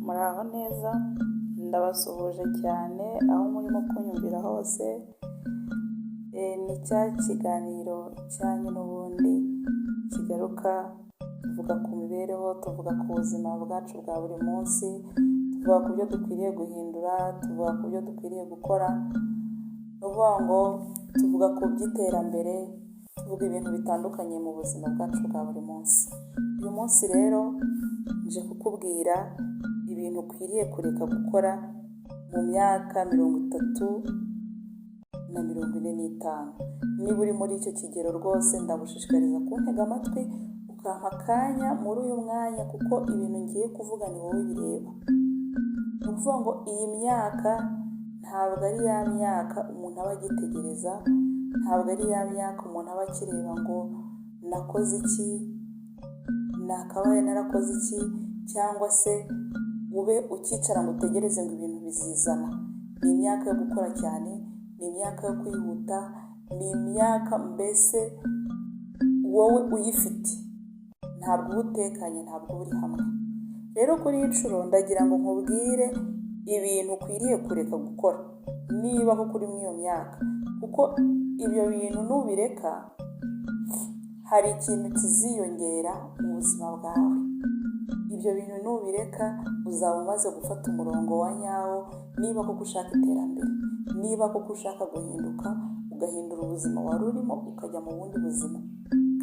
Muraho neza, ndabasuhuje cyane aho murimo kunyumvira hose, ni cya kiganiro cyanyu n'ubundi kigaruka tuvuga ku mibereho, tuvuga ku buzima bwacu bwa buri munsi, tuvuga ku byo dukwiriye guhindura, tuvuga ku byo dukwiriye gukora, ni ukuvuga ngo tuvuga ku by'iterambere, tuvuga ibintu bitandukanye mu buzima bwacu bwa buri munsi. Uyu munsi rero nje kukubwira ibintu ukwiriye kureka gukora mu myaka 30 na 45. Niba uri muri icyo kigero rwose ndagushishikariza kuntega amatwi, ukampa akanya muri uyu mwanya kuko ibintu ngiye kuvuga ni wowe bireba. Ni ukuvuga ngo iyi myaka ntabwo ari ya myaka umuntu aba agitegereza, ntabwo ari ya myaka umuntu aba akireba ngo nakoze iki, nakabaye narakoze iki, cyangwa se ube ukicara ngo utegereze ngo ibintu bizizana. Ni imyaka yo gukora cyane, ni imyaka yo kwihuta, ni imyaka mbese wowe uyifite ntabwo uba utekanye, ntabwo uba uri hamwe. Rero kuri iyi nshuro ndagira ngo nkubwire ibintu ukwiriye kureka gukora niba koko uri muri iyo myaka, kuko ibyo bintu nubireka hari ikintu kiziyongera mu buzima bwawe. Ibyo bintu nubireka uzaba umaze gufata umurongo wa nyawo, niba koko ushaka iterambere, niba koko ushaka guhinduka, ugahindura ubuzima wari urimo ukajya mu bundi buzima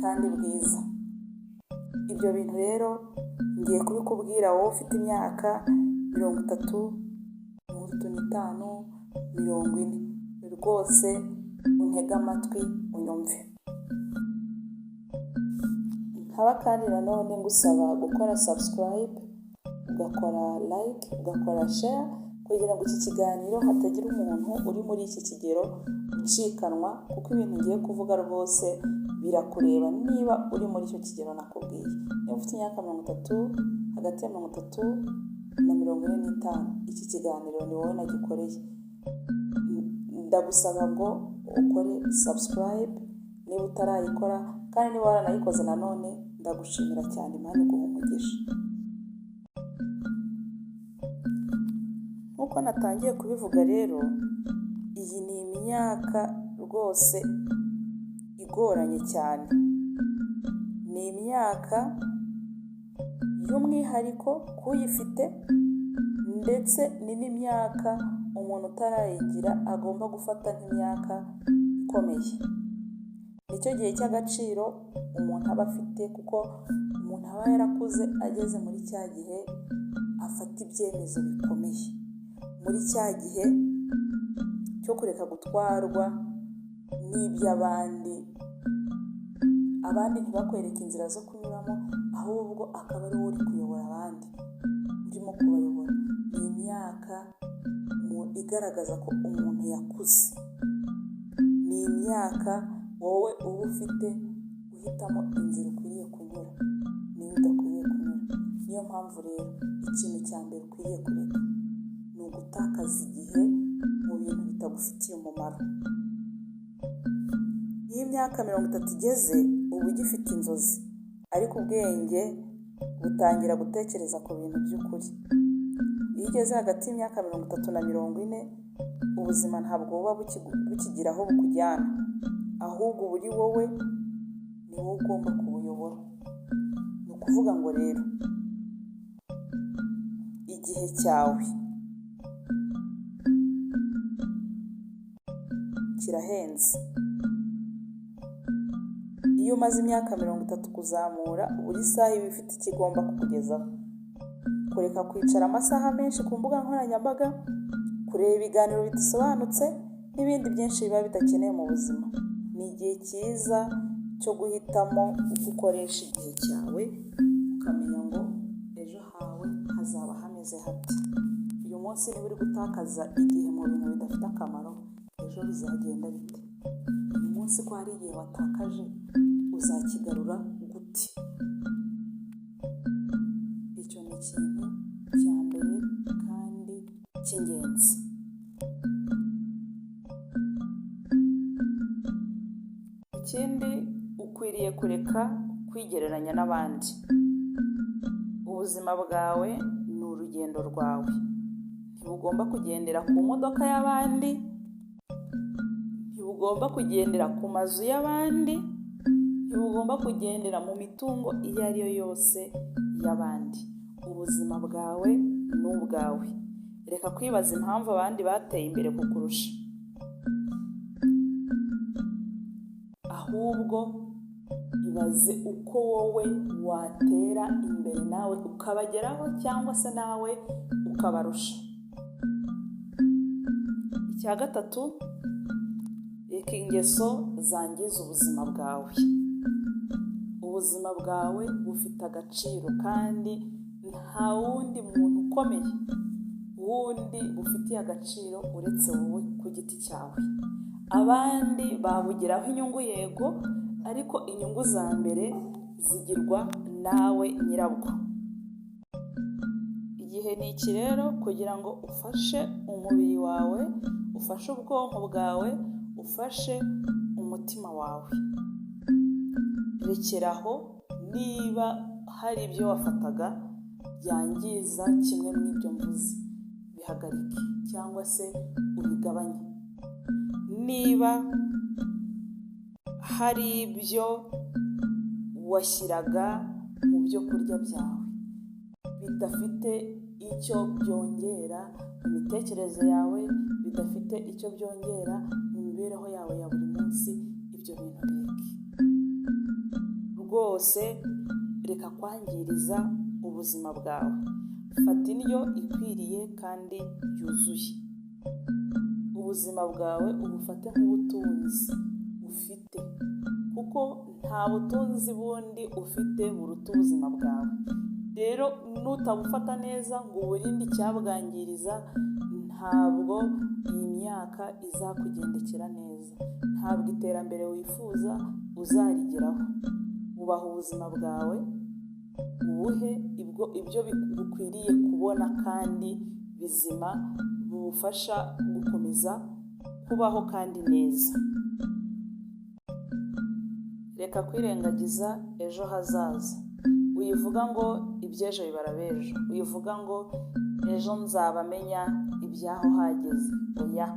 kandi bwiza. Ibyo bintu rero ngiye kubikubwira wowe ufite imyaka 30, 35, 40, rwose untege amatwi unyumve. Nkaba kandi nanone ngusaba gukora subscribe, ugakora like, ugakora share kugira ngo iki kiganiro hatagira umuntu uri muri iki kigero ucikanwa, kuko ibintu ngiye kuvuga rwose birakureba niba uri muri icyo kigero nakubwiye. Niba ufite imyaka 30, hagati ya 30 na 45, iki kiganiro ni wowe nagikoreye. Ndagusaba ngo ukore subscribe niba utarayikora, kandi niba waranayikoze nanone ndagushimira cyane, Imana iguhe umugisha. Nk'uko natangiye kubivuga rero, iyi ni imyaka rwose igoranye cyane. Ni imyaka y'umwihariko k'uyifite, ndetse ni n'imyaka umuntu utarayigira agomba gufata nk'imyaka ikomeye. Nicyo gihe cy'agaciro umuntu aba afite, kuko umuntu aba yarakuze ageze muri cya gihe afata ibyemezo bikomeye, muri cya gihe cyo kureka gutwarwa n'iby'abandi, abandi ntibakwereke inzira zo kunyuramo, ahubwo akaba ari wowe uri kuyobora abandi, urimo kubayobora. Ni imyaka igaragaza ko umuntu yakuze, ni imyaka wowe uba ufite guhitamo inzira ukwiriye kunyura n'iyo udakwiriye kunyura. Niyo mpamvu rero ikintu cya mbere ukwiriye kureka ni ugutakaza igihe mu bintu bitagufitiye umumaro. Iyo imyaka 30 igeze uba ugifite inzozi, ariko ubwenge butangira gutekereza ku bintu by'ukuri. Iyo ugeze hagati y'imyaka 30 na 40, ubuzima ntabwo buba bukigira aho bukujyana, ahubwo buri wowe ni wowe ugomba kubuyobora. Ni ukuvuga ngo rero igihe cyawe kirahenze. Iyo umaze imyaka 30 kuzamura, buri saha iba ifite icyo igomba kukugezaho. Kureka kwicara amasaha menshi ku mbuga nkoranyambaga, kureba ibiganiro bidasobanutse n'ibindi byinshi biba bidakenewe mu buzima. Ni igihe cyiza cyo guhitamo uko ukoresha igihe cyawe, ukamenya ngo ejo hawe hazaba hameze hate. Uyu munsi niba uri gutakaza igihe mu bintu bidafite akamaro, ejo bizagenda bite? Uyu munsi ko hari igihe watakaje, uzakigarura gute? Icyo ni ikintu cya mbere kandi cy'ingenzi. Ikindi ukwiriye kureka kwigereranya n'abandi. Ubuzima bwawe ni urugendo. urugendo rwawe. Ntibugomba kugendera ku modoka y'abandi, ntibugomba kugendera ku mazu y'abandi, ntibugomba kugendera mu mitungo iyo ari yo yose y'abandi. Ubuzima bwawe ni ubwawe. Reka kwibaza impamvu abandi bateye imbere kukurusha, ahubwo ibaze uko wowe watera imbere nawe ukabageraho cyangwa se nawe ukabarusha. Icya gatatu, reka ingeso zangiza ubuzima bwawe. Ubuzima bwawe bufite agaciro kandi nta wundi muntu ukomeye wundi bufitiye agaciro uretse wowe ku giti cyawe. Abandi babugiraho inyungu yego, ariko inyungu za mbere zigirwa nawe nyirabwo. Igihe ni iki rero kugira ngo ufashe umubiri wawe, ufashe ubwonko bwawe, ufashe umutima wawe. Rekeraho niba hari ibyo wafataga byangiza kimwe mu ibyo mvuze, bihagarike cyangwa se ubigabanye. Niba hari ibyo washyiraga mu byo kurya byawe bidafite icyo byongera mu mitekerereze yawe, bidafite icyo byongera mu mibereho yawe ya buri munsi, ibyo bintu bireke. Rwose reka kwangiriza ubuzima bwawe. Fata indyo ikwiriye kandi yuzuye. Ubuzima bwawe ubufate nk'ubutunzi ufite, kuko nta butunzi bundi ufite buruta ubuzima bwawe. Rero nutabufata neza ngo uburinde icyabwangiriza, ntabwo iyi myaka izakugendekera neza, ntabwo iterambere wifuza uzarigeraho. Ubaha ubuzima bwawe, ubuhe ibyo bukwiriye kubona kandi bizima, bubufasha gukomeza kubaho kandi neza. Reka kwirengagiza ejo hazaza. Wivuga ngo iby'ejo bibara ab'ejo, wivuga ngo ejo nzaba menya iby'aho hageze, oya.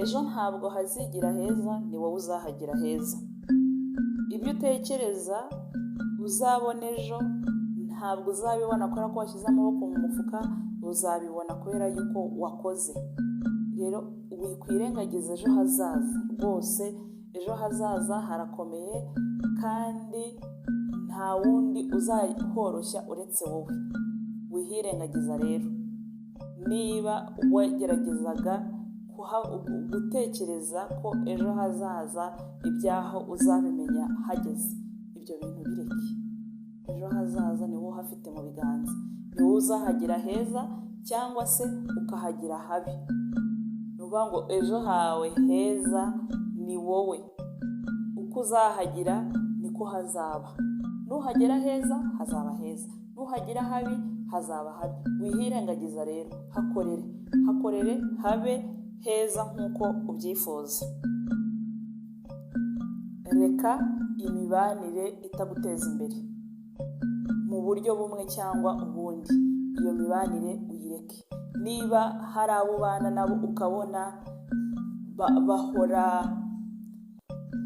Ejo ntabwo hazigira heza, ni wowe uzahagira heza. Ibyo utekereza uzabona ejo ntabwo uzabibona kubera ko washyize amaboko mu mufuka, uzabibona kubera yuko wakoze. Rero wikwirengagiza ejo hazaza rwose, ejo hazaza harakomeye kandi nta wundi uzahoroshya uretse wowe. Wihirengagiza rero. Niba wageragezaga gutekereza ko ejo hazaza ibyaho uzabimenya hageze, ibyo bintu bireke. Ejo hazaza ni wowe uhafite mu biganza, ni wowe uzahagira heza cyangwa se ukahagira habi. Ni ukuvuga ngo ejo hawe heza ni wowe, uko uzahagira niko hazaba. Nuhagera heza hazaba heza, nuhagera habi hazaba habi. Wihirengagiza rero, hakorere, hakorere habe heza nk'uko ubyifuza. Reka imibanire itaguteza imbere mu buryo bumwe cyangwa ubundi, iyo mibanire uyireke. Niba hari abo ubana nabo ukabona bahora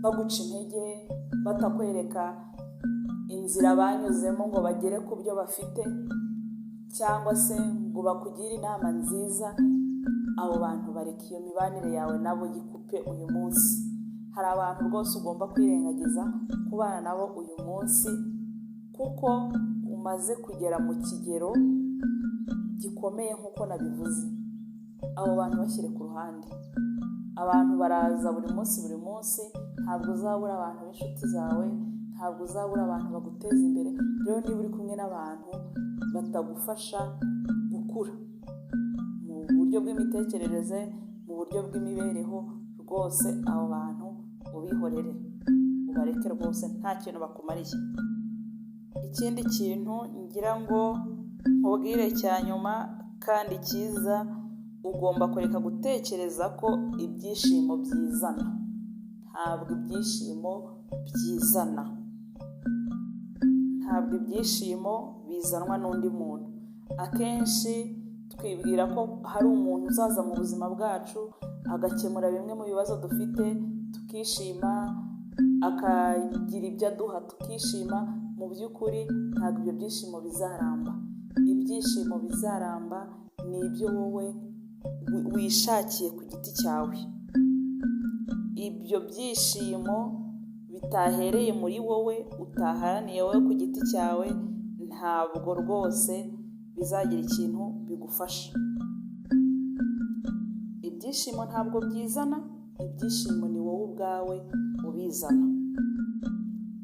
baguca intege, batakwereka inzira banyuzemo ngo bagere ku byo bafite cyangwa se ngo bakugire inama nziza, abo bantu bareka iyo mibanire yawe nabo yikupe uyu munsi. Hari abantu rwose ugomba kwirengagiza kubana nabo uyu munsi, kuko umaze kugera mu kigero gikomeye nk'uko nabivuze. Abo bantu bashyire ku ruhande. Abantu baraza buri munsi buri munsi, ntabwo uzabura abantu b'inshuti zawe, ntabwo uzabura abantu baguteza imbere. Rero niba uri kumwe n'abantu batagufasha gukura mu buryo bw'imitekerereze, mu buryo bw'imibereho, rwose abo bantu ubihorere, ubareke rwose nta kintu bakumariye. Ikindi kintu ngira ngo nkubwire cya nyuma kandi cyiza, ugomba kureka gutekereza ko ibyishimo byizana. Ntabwo ibyishimo byizana, ntabwo ibyishimo bizanwa n'undi muntu. Akenshi twibwira ko hari umuntu uzaza mu buzima bwacu agakemura bimwe mu bibazo dufite tukishima, akagira ibyo aduha tukishima. Mu by'ukuri ntabwo ibyo byishimo bizaramba. Ibyishimo bizaramba ni ibyo wowe wishakiye ku giti cyawe. Ibyo byishimo bitahereye muri wowe, utaharaniye wowe ku giti cyawe, ntabwo rwose bizagira ikintu bigufasha. Ibyishimo ntabwo byizana, ibyishimo ni wowe ubwawe ubizana.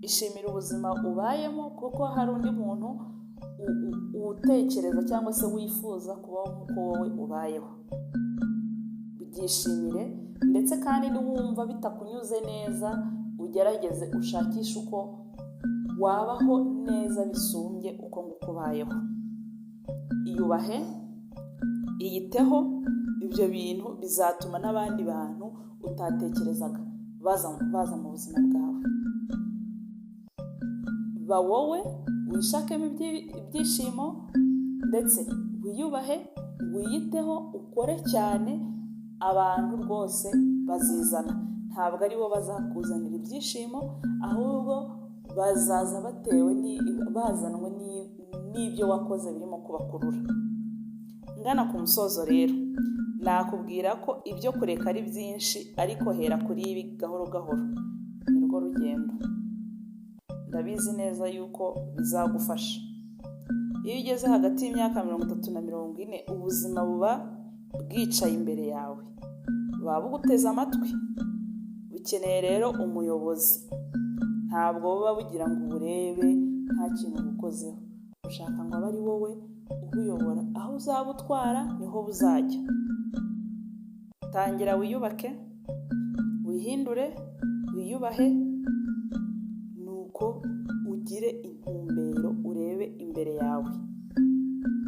Ishimira ubuzima ubayemo, kuko hari undi muntu utekereza cyangwa se wifuza kubaho nk'uko wowe ubayeho. Byishimire, ndetse kandi niwumva bitakunyuze neza, ugerageze ushakishe uko wabaho neza bisumbye uko nguko ubayeho. Iyubahe, iyiteho, ibyo bintu bizatuma n'abandi bantu utatekerezaga baza mu buzima bwawe. Ba wowe, wishakemo ibyishimo, ndetse wiyubahe, wiyiteho, ukore cyane, abantu rwose bazizana. Ntabwo ari bo bazakuzanira ibyishimo, ahubwo bazaza batewe bazanwe n'ibyo wakoze birimo kubakurura. Ngana ku musozo rero, nakubwira ko ibyo kureka ari byinshi, ariko hera kuri ibi gahoro gahoro, ni rwo rugendo. Ndabizi neza yuko bizagufasha. Iyo ugeze hagati y'imyaka 30 na 40, ubuzima buba bwicaye imbere yawe, buba buguteze amatwi, bukeneye rero umuyobozi. Ntabwo buba bugira ngo uburebe nta kintu bukozeho, bushaka ngo abe ari wowe ubuyobora, aho uzaba utwara niho buzajya. Tangira wiyubake, wihindure, wiyubahe, nuko ugire intumbero, urebe imbere yawe.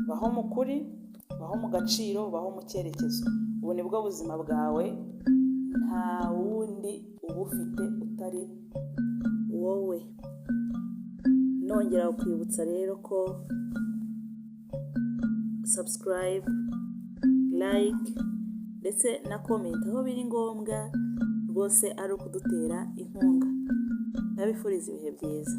Baho mu kuri, baho mu gaciro, baho mu cyerekezo. Ubu ni bwo buzima bwawe, nta wundi ubufite utari wowe. Nongera kukwibutsa rero ko subscribe, like ndetse na comment aho biri ngombwa rwose ari ukudutera inkunga. Ndabifuriza ibihe byiza.